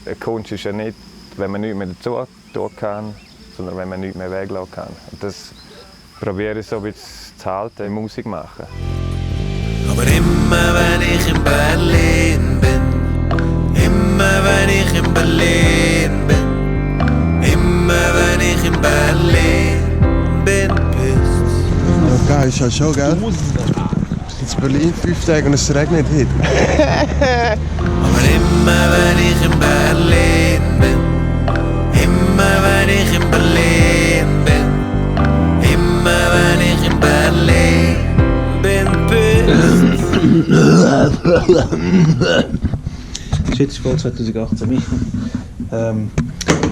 eine Kunst ist ja nicht, wenn man nichts mehr dazu tun kann, sondern wenn man nichts mehr weglassen kann. Und das probiere ich so ein bisschen zu halten, in Musik machen. Aber immer wenn ich in Berlin bin, immer wenn ich in Berlin bin, immer wenn ich in Berlin bin, bist ja, geil, ist halt schon, gell? In Berlin 5 Tage und es regnet heute. Aber immer wenn ich in Berlin bin, immer wenn ich in Berlin bin, immer wenn ich in Berlin bin, bist. Shit, ist voll 2018.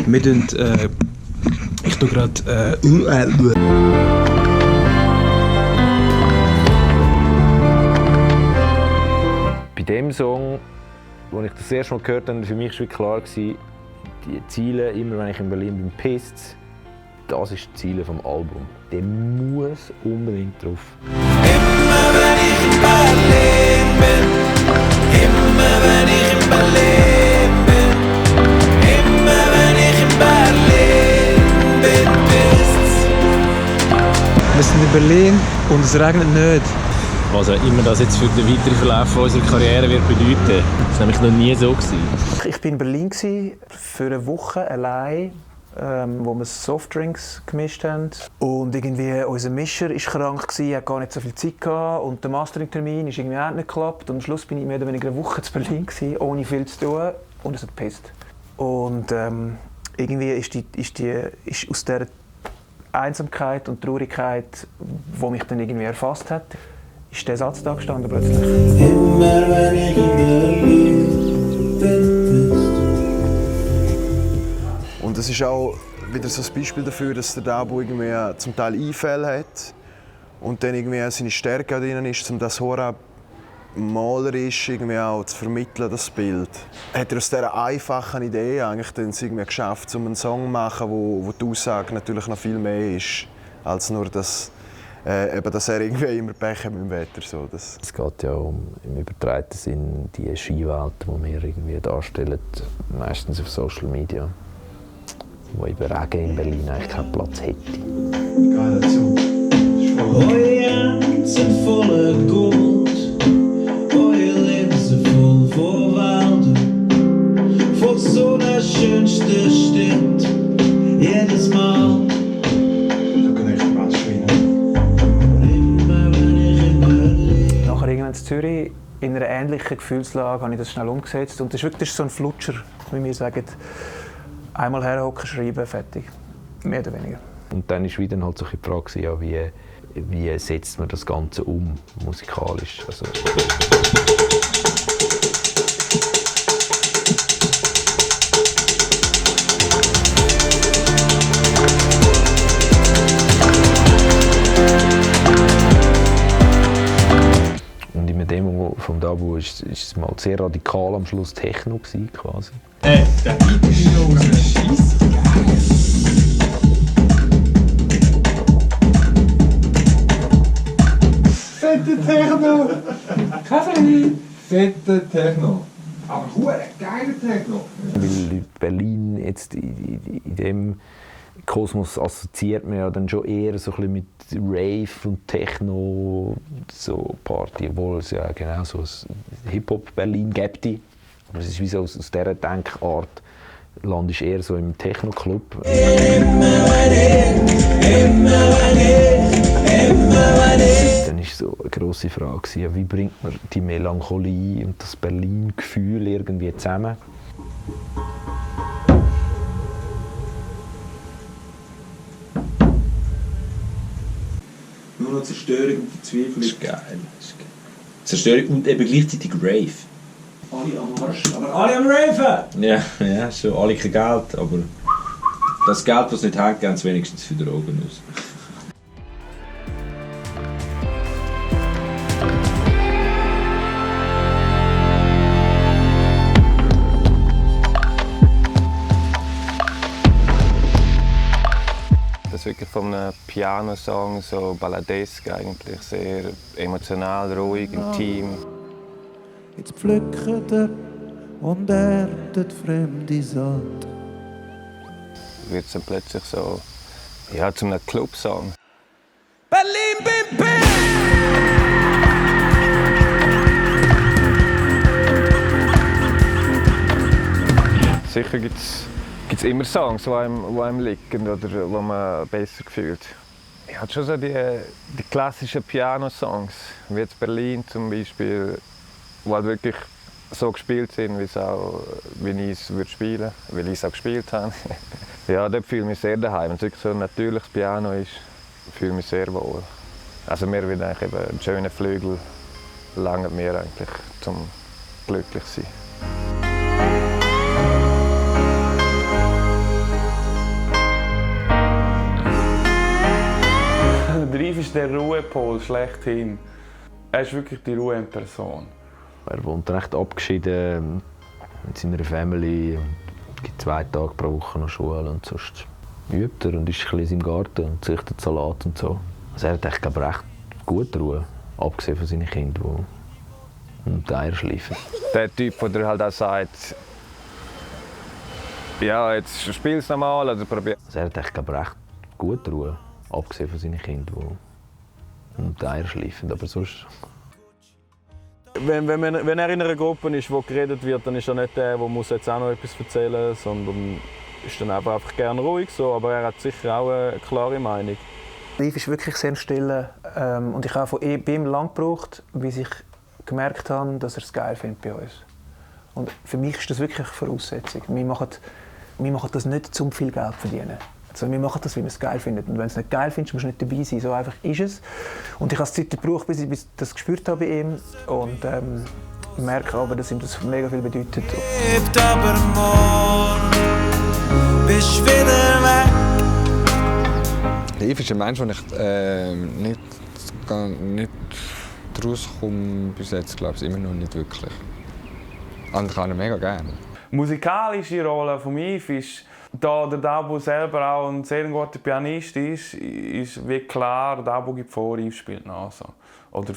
Wir tun, ich tue gerade Bei dem Song, als ich das erste Mal gehört habe, für mich war klar, die Ziele, immer wenn ich in Berlin bin, pisst, das ist die Ziele vom Album. Der muss unbedingt drauf. Immer wenn ich in Berlin bin, immer wenn ich in Berlin bin, immer wenn ich in Berlin bin, bist. wir sind in Berlin und es regnet nicht. Was auch immer das jetzt für den weiteren Verlauf unserer Karriere wird bedeuten. Das war nämlich noch nie so. Ich war in Berlin für eine Woche allein, wo wir Softdrinks gemischt haben. Und irgendwie unser Mischer war krank, hat gar nicht so viel Zeit gehabt und der Mastering-Termin ist irgendwie auch nicht geklappt. Und am Schluss bin ich mehr oder weniger eine Woche zu Berlin ohne viel zu tun und es hat gepisst. Und irgendwie ist aus dieser Einsamkeit und Traurigkeit, die mich dann irgendwie erfasst hat, ist der Satz da gestanden plötzlich. Immer wenn ich in Berlin bin, bist. Und es ist auch wieder so ein Beispiel dafür, dass der Dabo irgendwie zum Teil Einfälle hat und dann irgendwie seine Stärke drin ist, um das Hora malerisch irgendwie auch zu vermitteln, das Bild. Hat er aus dieser einfachen Idee eigentlich dann irgendwie geschafft, um einen Song zu machen, wo die Aussage natürlich noch viel mehr ist, als nur das, dass er irgendwie immer Pech hat mit dem Wetter. So, Es geht ja im übertragenen Sinn die Skiwelt, die wir irgendwie darstellen, meistens auf Social Media, wo eben Regen in Berlin eigentlich keinen Platz hätte. Geil dazu. Eure Hände sind voller Gold, eure Lippen sind voll von Wäldern, von so einer schönsten Stadt, jedes Mal. Nachher irgendwann in Zürich, in einer ähnlichen Gefühlslage, habe ich das schnell umgesetzt. Und das ist wirklich so ein Flutscher, wie wir sagen. Einmal herhocken, schreiben, fertig. Mehr oder weniger. Und dann war wieder halt so die Frage, ja, wie setzt man das Ganze um, musikalisch. Also, und in der Demo vom Dabo war es mal sehr radikal am Schluss Techno quasi. Der Beat ist schon scheisse. Fette Techno! Kaffee! Fette Techno! Aber geiler Techno! Weil Berlin jetzt in dem Kosmos assoziiert man ja dann schon eher so ein bisschen mit Rave und Techno, so Party, obwohl es ja genau so ein Hip-Hop-Berlin gibt. Aber es ist wie so aus dieser Denkart, landest du eher so im Techno-Club. Dann war so eine grosse Frage, wie bringt man die Melancholie und das Berlin-Gefühl irgendwie zusammen? Nur noch Zerstörung und Verzweiflung. Das ist geil. Zerstörung und eben gleichzeitig Rave. Alle am Arsch, aber alle am Raven! Ja, schon alle kein Geld, aber das Geld, das sie nicht haben, geben sie wenigstens für Drogen aus. Das ist wirklich von einem Piano-Song so balladesk eigentlich, sehr emotional, ruhig, intim. Jetzt pflückt er und erntet fremde Saat. Wird es dann plötzlich so, ja, zu einem Clubsong. Berlin, Bim, Bim! Sicher gibt's immer Songs, die einem liegen oder die man besser fühlt. Ich habe schon so die klassischen Piano-Songs, wie jetzt Berlin zum Beispiel, die halt wirklich so gespielt sind, wie ich es spielen würde, weil ich es auch gespielt habe. Ja, dort fühle ich mich sehr daheim. Wenn es wirklich so ein natürliches Piano ist, fühle ich mich sehr wohl. Also mir wird eigentlich eben ein schöner Flügel langt mir eigentlich, zum glücklich zu sein. Der Yves ist der Ruhepol schlechthin. Er ist wirklich die Ruhe in Person. Er wohnt recht abgeschieden mit seiner Family. Es gibt 2 Tage pro Woche noch Schule und sonst übt er und ist ein bisschen im Garten und züchtet Salat und so. Also er hat echt, glaube ich, recht gut Ruhe, abgesehen von seinen Kindern, die um die Eier schleifen. Der Typ, der halt auch sagt, ja, jetzt spiel's nochmal oder probier. Also er hat echt, glaube ich, recht gut Ruhe, abgesehen von seinen Kindern, die um die Eier schleifen. Aber sonst... Wenn er in einer Gruppe ist, wo geredet wird, dann ist er nicht der jetzt auch noch etwas erzählen muss, sondern ist dann einfach gerne ruhig so, aber er hat sicher auch eine klare Meinung. Yves ist wirklich sehr still und ich habe bei ihm lange gebraucht, bis ich gemerkt habe, dass er es geil findet bei uns. Und für mich ist das wirklich eine Voraussetzung. Wir machen das nicht, um viel Geld zu verdienen. Also wir machen das, weil wir es geil finden. Und wenn du es nicht geil findest, musst du nicht dabei sein. So einfach ist es. Und ich habe Zeit gebraucht, bis ich das gespürt habe bei ihm. Und ich merke aber, dass ihm das mega viel bedeutet. Lebt aber morgen bist wieder weg. Yves ist ein Mensch, den ich nicht rauskomme bis jetzt, glaube ich, immer noch nicht wirklich. Und ich kann ihn mega gerne. Die musikalische Rolle von Yves ist, da der Dabo selber auch ein sehr guter Pianist ist wie klar, Dabo gibt vor, Yves spielt nach. So. Oder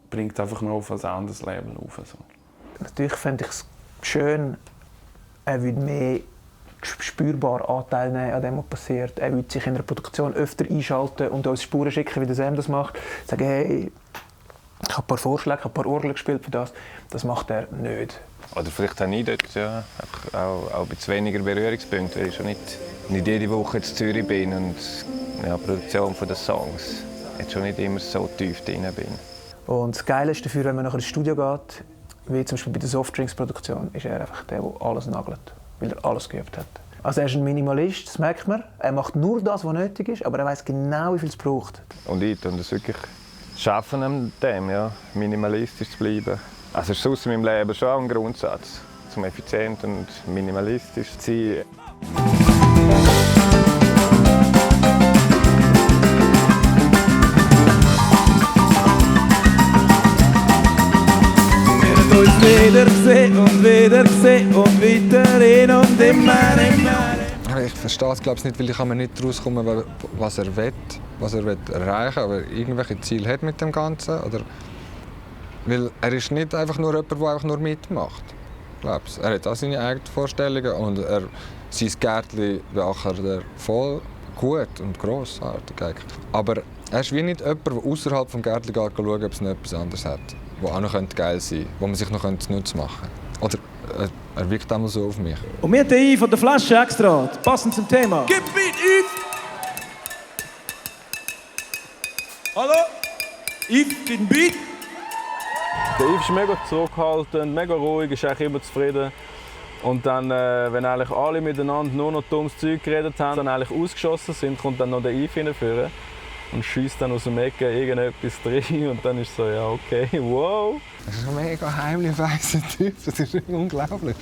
bringt einfach noch auf ein anderes Level auf. So. Natürlich fände ich es schön, er würde mehr spürbar Anteil nehmen an dem, was passiert. Er würde sich in der Produktion öfter einschalten und uns Spuren schicken, wie der Sam das macht. Sagen, hey, ich habe ein paar Vorschläge, ich habe ein paar Orgeln gespielt für das. Das macht er nicht. Oder vielleicht habe ich dort ja, auch ein bisschen weniger Berührungspunkte, weil ich schon nicht jede Woche in Zürich bin und ja, die Produktion der Songs jetzt schon nicht immer so tief drin bin. Und das Geile ist dafür, wenn man nachher ins Studio geht, wie zum Beispiel bei der Softdrinks-Produktion, ist er einfach der alles nagelt, weil er alles geübt hat. Also er ist ein Minimalist, das merkt man. Er macht nur das, was nötig ist, aber er weiß genau, wie viel es braucht. Und ich tue das wirklich schaffen, an dem, ja, minimalistisch zu bleiben. Also es ist sonst in meinem Leben schon ein Grundsatz, zum effizient und minimalistisch zu sein. Wir haben uns wieder gesehen und wieder gesehen und weiterhin und immer. Ich verstehe es, glaube ich, nicht, weil ich nicht rauskomme, was er will erreichen, aber irgendwelche Ziele hat mit dem Ganzen. Oder weil er ist nicht einfach nur jemand, der einfach nur mitmacht. Glaub's. Er hat auch seine eigenen Vorstellungen und sein Gärtchen beachtet er voll gut und grossartig eigentlich. Aber er ist wie nicht jemand, der außerhalb des Gärtchen schauen, ob es noch etwas anderes hat, das auch noch geil sein könnte, wo man sich noch Nutzen machen könnte. Oder er wirkt einmal so auf mich. Und wir haben den Yves von der Flasche extra, passend zum Thema. Gib Beat, Yves! Hallo? Yves, gib einen Beat! Der Yves ist mega zurückhaltend, mega ruhig, ist eigentlich immer zufrieden. Und dann, wenn eigentlich alle miteinander nur noch dummes Zeug geredet haben, dann eigentlich ausgeschossen sind, kommt dann noch der Yves hinführen und schießt dann aus dem Ecken irgendetwas rein und dann ist es so, ja okay, wow. Das ist ein mega heimlich weißer Typ, das ist unglaublich.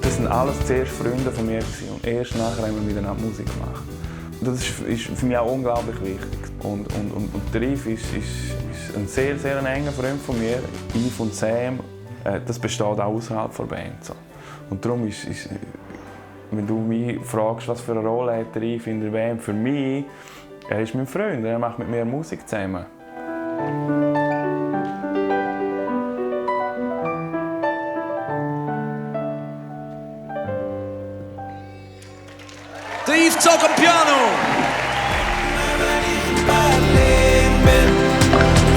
Das sind alles zuerst Freunde von mir und erst nachher haben wir miteinander Musik gemacht. Das ist für mich auch unglaublich wichtig. Und der Yves ist ein sehr, sehr enger Freund von mir. Yves und Sam, das besteht auch außerhalb der Band. So. Und darum ist, wenn du mich fragst, was für eine Rolle hat der Yves in der Band, für mich, er ist mein Freund, er macht mit mir Musik zusammen. Live-Zog am Piano. Immer wenn ich in Berlin bin,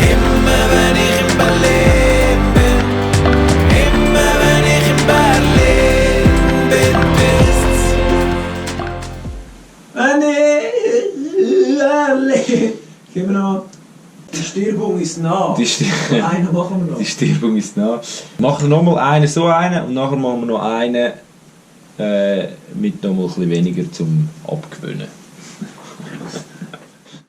immer wenn ich in Berlin bin, bist's. Berlin. Gib mir noch. Die Stirbung ist nah. Einen machen wir noch. Die Stirbung ist nah. Machen wir nochmal einen so einen und nachher machen wir noch einen mit noch mal ein bisschen weniger zum Abgewöhnen.